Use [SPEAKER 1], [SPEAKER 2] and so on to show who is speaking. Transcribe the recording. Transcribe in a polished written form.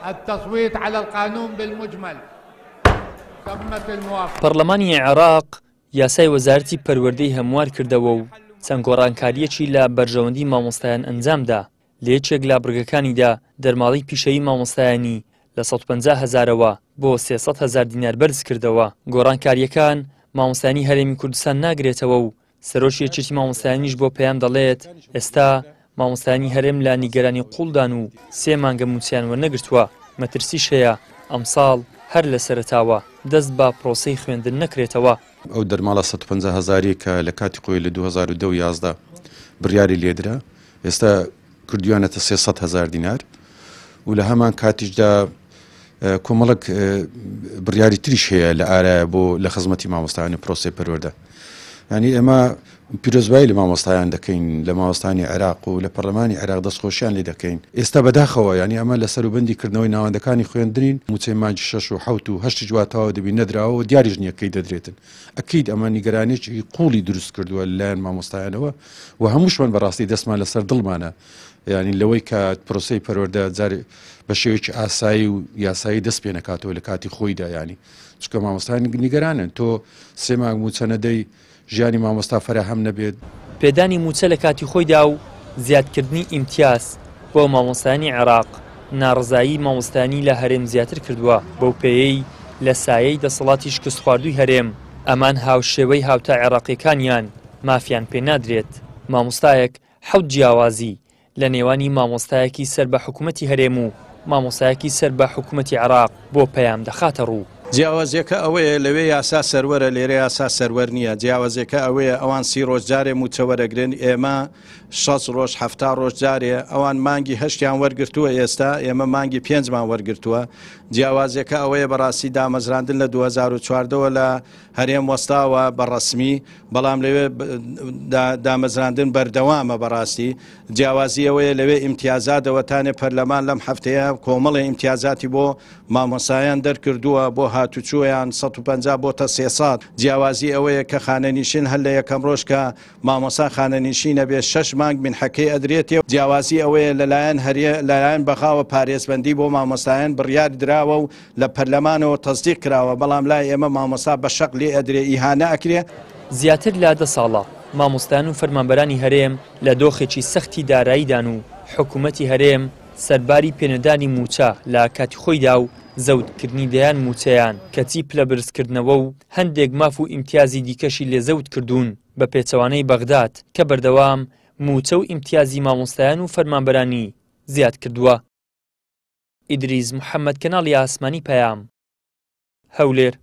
[SPEAKER 1] التصویت علی القانون بالمجمل تمت الموافقە.
[SPEAKER 2] پەڕلەمانی عێراق یاسای وەزارەتی پەروەردەی هەموار کردەوە و چەند گۆڕانکارییەکی لە بەرژەوەندی مامۆستایان ئەنجامدا، لە یەکێک لە بڕگەکانیدا دەرماڵەی پیشەیی مامۆستایانی لە 150 هەزارەوە بۆ 300 هەزار دینار بەرزکردەوە. گۆڕانکارییەکان مامۆستایانی هەرێمی کوردستان ناگرێتەوە و سەرۆکی یەکێتی مامۆستایانیش بۆ پەیام دەڵێت، ئێستا مامۆستایانی هەرێم لە نیگەرانی قوڵدان و سێ مانگە مووچەیان وەرنەگرتووە، مەترسیش هەیە ئەمساڵ هەر لە سەرەتاوە دەست بە پرۆسەی خوێندن نەکرێتەوە.
[SPEAKER 3] ئەو دەرماڵە 150 هەزاریەی کە لە کاتی خۆی لە 2010 و 11 بڕیاری لێدرا ئێستا کردویانەتە 300 هەزار دینار و لە هەمان کاتیشدا کۆمەڵک بڕیاری تریش هەیە لە ئارایە بۆ لە خزمەتی مامۆستایانی پرۆسەی پەروەردە. یانی ئێمە پیرۆزبایی لە مامۆستایان دەکەین لە مامۆستانی عێراق و لە پەرلەمانی عێراق دەستخۆشیان لێ دەکەین. ئێستا بەداخەوە یانی ئەمە لە سەروبەندی کردنەوەی ناوەندەکانی خوێندنین، مووچەی مانگی شەش و حەوت و هەشتیش وا تەواو دەبی نەدراوە و دیاریش نییە کەی دەدرێتن. ئەکید ئەمە نیگەرانییەکی قووڵی دروست کردووە لەلایەن مامۆستایانەوە و هەمووشمان بەڕاستی دەستمان لەسەر دڵمانە یانی لەوەی کە پرۆسەی پەروەردە جارێ بە شێوەیەکی ئاسایی و یاسایی دەست پێ نەکاتەوە لە کاتی خۆیدا یانی چونکە مامۆستایان نیگەرانن تۆ سێ مانگ مووچە نەدەی ژیانی مامۆستا فەراهەم نەبێت.
[SPEAKER 2] پێدانی مووچە لە کاتی خۆیدا و زیادکردنی ئیمتیاز بۆ مامۆستایانی عێراق ناڕەزایی مامۆستایانی لە هەرێم زیاتر کردووە، بەو پێیەی لە سایەی دەسەڵاتی شکستخواردووی هەرێم ئەمان هاوشێوەی هاوتا عێراقییەکانیان مافیان پێ نادرێت. مامۆستایەک حەوت جیاوازی لە نێوانی مامۆستایەکی سەر بە حکومەتی هەرێم و مامۆستایەکی سەر بە حکومەتی عێراق بۆ پەیام دەخاتە ڕوو.
[SPEAKER 4] جیاوازیەکە ئەوەیە لەوێ یاسا سەروەرە لێرە یاسا سەروەر نییە، جیاوازیەکە ئەوەیە ئەوان سی ڕۆژ جارێ مووچە وەرەگرن ئێمە شەست ڕۆژ حەفتا ڕۆژ جارێ، ئەوان مانگی هەشتیان وەرگرتووە ئێستا ئێمە مانگی پێنجمان وەرگرتووە، جیاوازیەکە ئەوەیە بەڕاستی دامەزراندن لە 2014 وە لە هەرێم وەستاوە بە ڕەسمی بەڵام لەوێ دامەزراندن بەردەوامە بەڕاستی جیاوازی ئەوەیە لەوێ ئیمتیازاتەوە تانێ پەرلەمان لەم هەفتەیە کۆمەڵێ ئیمتیازاتی بۆ مامۆسایان دەرکردووە بۆ هاتوچۆیان 150 بۆتە 300 جیاوازی ئەوەیە کە خانەنیشن هەر لە یەکەم ڕۆژ کە مامۆسا خانەنیشین ئەبێ شەش مانگ مینحەکەی ئەدرێتێ جیاوازی ئەوەیە لەلایەن هەرێ لەلایەن بەغاوە پارێزبەندی بۆ مامۆستایان بڕیار دراوە و لە پەرلەمانەوە تەسدیق کراوە بەڵام لای ئێمە مامۆستا بە شەق لێ ئەدرێ ئیهانە ئەکرێ.
[SPEAKER 2] زیاتر لە دە ساڵە مامۆستایان و فەرمانبەرانی هەرێم لە دۆخێکی سەختی داراییدان و حکومەتی هەرێم سەرباری پێنەدانی مووچە لە کاتی خۆیدا و زەوتکردنی دەیان مووچەیان کەچی پلەبەرزکردنەوە و هەندێک ماف و ئیمتیازی دیکەشی لێ زەوت کردوون بە پێچەوانەی بەغداد کە بەردەوام مووچە و ئیمتیازی مامۆستایان و فەرمانبەرانی زیاد کردووە. ئیدریس محەمەد کەناڵی ئاسمانی پەیام، هەولێر.